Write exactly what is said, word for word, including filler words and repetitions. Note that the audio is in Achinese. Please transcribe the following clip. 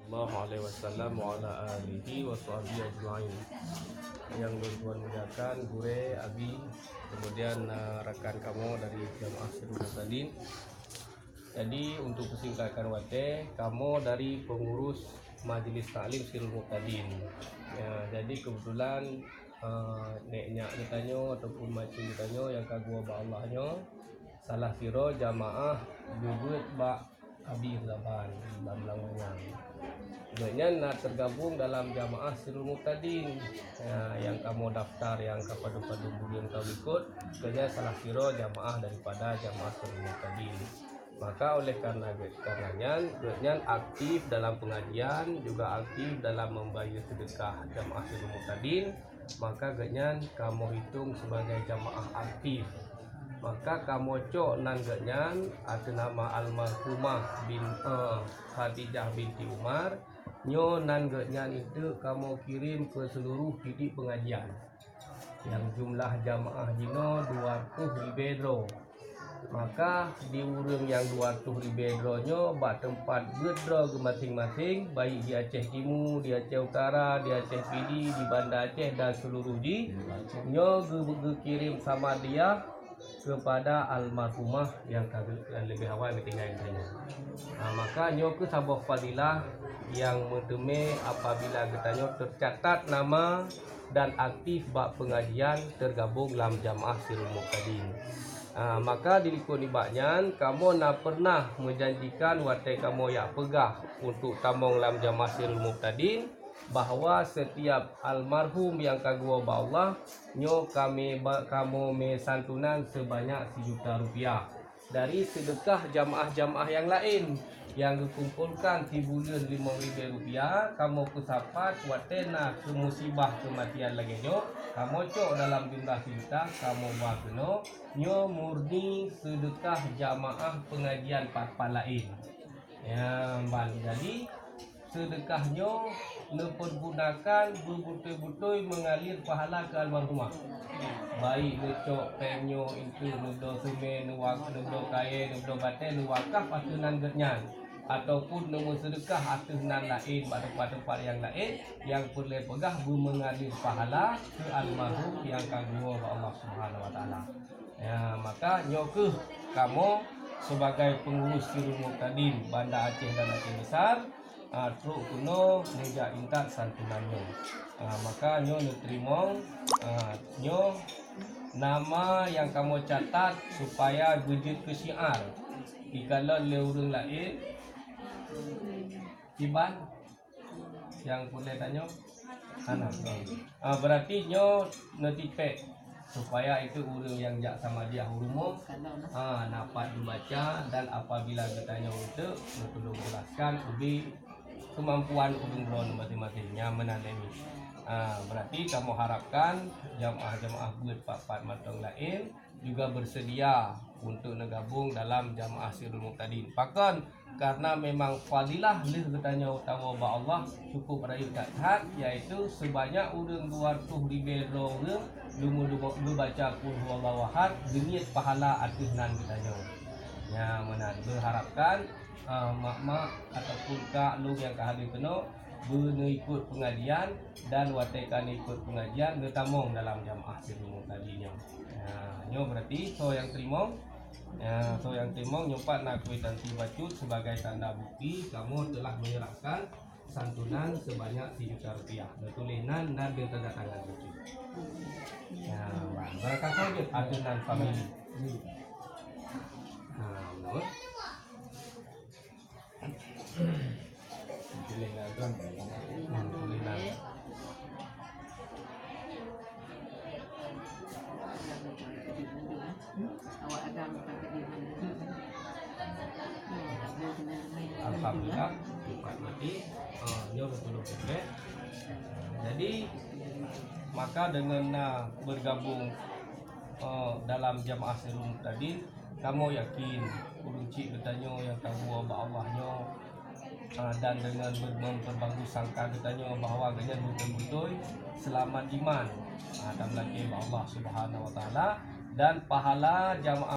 Sallallahu alaihi wasallam wa ala alihi wa sahbihi ajma'in. Yang lôn tuan muliakan, gurée, abi, kemudian, eh, rakan kamoe dari jamaah Sirul Murtadin. Jadi, untuk persingkatkan watée, kamoe dari pengurus Majlis Taklim Sirul Murtadin. Ya, jadi kebetulan, eh, nek nyak geutanyoe ataupun makcik geutanyoe nyang ka geuwoe bak Allah nyoe, salah sidroe jamaah geubeuet bak Abi Raban lam Blang Manyang. Gobnyan na tergabung dalam jamaah Sirul Murtadin. Ya, nyang kamoe daftar, nyang ka padum-padum buleuen ka likot, gobnyan salah sidroe jamaah daripada jamaah Sirul Murtadin. Maka oleh karena, karena nyan, gobnyan aktif dalam pengajian, juga aktif dalam membayar sedekah jamaah Sirul Murtadin. Maka gobnyan kamoe hitung sebagai jamaah aktif. Maka kamoe cok nan gobnyan ateueh nama almarhumah bin, eh, Khadijah binti Umar. Nyoe nan gobnyan itu kamoe kirim ke seluruh titik pengajian. Nyang jumlah jamaah jinoe dua ratus ribée droe. Maka di ureuëng nyang dua ratus ribée droe nyoe bak teumpat beuet droe geumaséng-maséng, baik di Aceh Timu, di Aceh Utara, di Aceh Pidie, di Banda Aceh dan seluruh jih, nyoe geu-, geukirém sama dia kepada almarhumah nyang ka geu-, nyang leubeh awai geutinggai geutanyoe. Ha, maka nyoe keuh saboh fadilah nyang meuteumé apabila geutanyoe teucatat nama dan aktif bak pengajian tergabung lam jamaah Sirul Murtadin. Ha, maka di likot nibak nyan, kamoe na pernah meujanjikan watée kamoe jak peugah untuk tamong lam jamaah Sirul Murtadin, bahwa setiap almarhum nyang ka geuwoe bak Allah, nyoe kami ba-, kamoe mé santunan sebanyak sijuta rupiah dari sedekah jamaah-jamaah nyang laén nyang geukumpolkan sibuleuen limong ribée rupiah. Kamoe peusapat watée na keu musibah keumatian lagée nyoe, kamoe cok dalam jumlah sijuta, kamoe ba keunoe. Nyoe murni sedekah jamaah pengajian pat-pat laén. Ya, ban jadi, sedekah nyoe neupeurgunakan beubeutôi-beutôi meungalir pahala keu almarhumah. Baik neucok péng nyoe itu neubloe seumén, neuwa-, neubloe kayée, neubloe batée, neuwakaf ateueh nan gét nyan, ataupun neumeusedekah ateueh nan laén bak teumpat-teumpat nyang laén, nyang peureulée peugah beumeungalir pahala keu almarhum nyang ka geuwoe bak Allah Subhanahu Wa Taala. Ya, maka nyoe keuh kamoe sebagai pengurus Sirul Murtadin Banda Aceh dan Aceh Besar, ah, trok keunoe neujak intat santunan nyoe. Ah, maka nyoe neuteurimong, ah, nyoe nama nyang kamoe catat supaya geujeuet keu syiar. Dikalon lé ureuëng laén, kiban? Nyang peureulée tanyoe? Hana. Ah, berarti nyoe neutipék supaya itu ureuëng nyang jak samadiyah u rumoh, ah, na pat geubaca, dan apabila geutanyoe eunteuk, neutulông jelaskan ubé kemampuan ureuëng droe maséng-maséng. Nyan meunan lé mi. Ah, berarti kamoe harapkan jamaah-jamaah beuet pat-pat mantong laén juga bersedia untuk neugabong dalam jamaah Sirul Murtadin. Pakon? Karena memang fadilah lheueh geutanyoe tawoe bak Allah cukup rayeuk that-that, yaitu sebanyak ureuëng dua ratus ribée droe ureuëng leumo-leumo geubaca Qul Huwallahu Ahad, geuniet pahala ateueh nan geutanyoe. Nyan meunan, beuharapkan, ah, mak-mak ataupun kak lôn nyang ka hadir keunoe beuneuikot pengajian, dan watée ka neuikot pengajian, neutamong dalam jamaah Sirul Murtadin nyoe. Nah, nyoe berarti soe nyang teurimong. Ya, soe nyang teurimong, nyoe pat na kwitansi bacut sebagai tanda bukti kamoe telah menyerahkan santunan sebanyak sijuta rupiah. Neutuléh nan, nan di tanda tangan bacut. Ya, barangkasoe jeuet ateueh nan famili. Nah, nyoe. Alhamdulillah, nikmat mati. Ah, nyoe beutôi-beutôi. Jadi, maka dengan na bergabung, ah, dalam jamaah Sirul Murtadin, kamoe yakin ureuëng chik geutanyoe nyang ka geuwoe bak Allah nyoe, ah, dan dengan ber-, memperbagus sangka geutanyoe bahwa geuhnyan beutôi-beutôi seulamat iman, ah, dan meulakée bak Allah Subhanahu Wa Taala, dan pahala jamaah